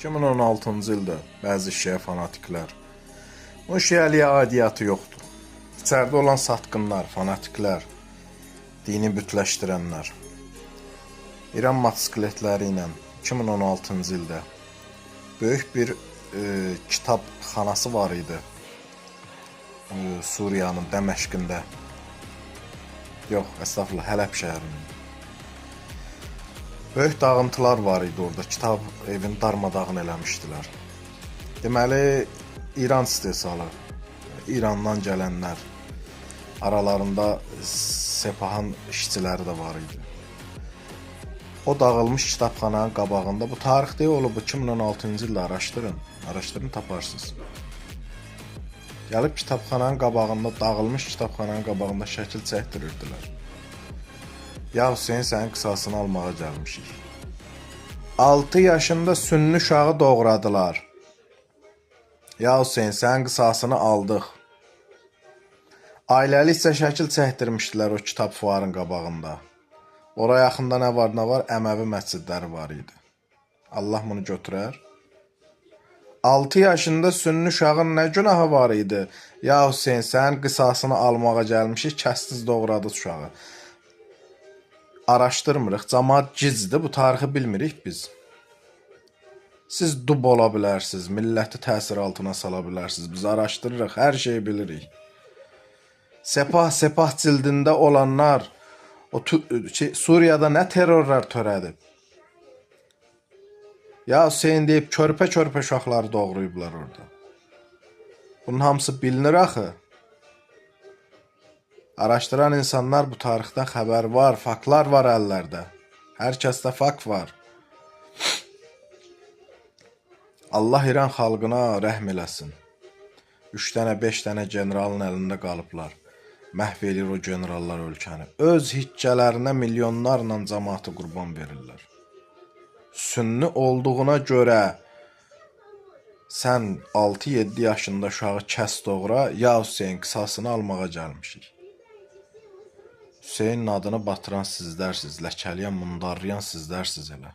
2016-cı ildə bəzi şiə fanatiklər. Bu şiəliyə aidiyyatı yoxdur. İçəridə olan satqınlar, fanatiklər, dini bütləşdirənlər. İran motosikletləri ilə 2016-cı ildə böyük bir kitabxanası var idi. Suriyanın Dəməşqində. Yox, əstəğfurullah, Hələb şəhərində. Böyük dağıntılar var idi orada. Kitab evini darmadağın eləmişdilər. Deməli, İran istehsalı, İrandan gələnlər, aralarında Sepahın işçiləri də var idi. O dağılmış kitabxananın qabağında bu tarixdə olub, bu 2016-cı ildə araşdırın. Araşdırın, taparsınız. Gəlib kitabxananın qabağında, dağılmış kitabxananın qabağında şəkil çəkdirirdilər. Ya Hüseyn, sənin qisasını almağa gəlmişik. 6 yaşında sünni uşağı doğradılar. Ya Hüseyn, sənin qisasını aldıq. Ailəlikcə şəkil çəkdirmişdilər o kitab fuarın qabağında. Ora yaxında nə var, nə var? Əməvi məscidləri var idi. Allah bunu götürər. 6 yaşında sünni uşağın nə günahı var idi? Ya Hüseyn, sənin qisasını almağa gəlmişik, kəsdiz, doğradınız uşağı. Araşdırmırıq. Camaat gicdir, bu tarixi bilmirik biz. Siz dub ola bilərsiniz, milləti təsir altına sala bilərsiniz. Biz araşdırırıq, hər şeyi bilirik. Sepah, Sepah cildində olanlar o şey, Suriyada nə terrorlar törədib. Ya Hüseyn deyib körpə-körpə uşaqları doğrayıblar orada. Bunun hamısı bilinir axı. Araşdıran insanlar bu tarixdən xəbər var, faktlar var əllərdə. Hər kəsdə fakt var. Allah İran xalqına rəhm eləsin. 3 dənə, 5 dənə generalın əlində qalıblar. Məhv eləyir o generallar ölkəni. Öz hiccələrinə milyonlarla cəmaatı qurban verirlər. Sünni olduğuna görə sən 6-7 yaşında uşağı kəs doğra, ya Hüseyn, qisasını almağa gəlmişik. Hüseynin adını batıran sizlərsiniz, ləkələyən, mundarlayan sizlərsiniz elə.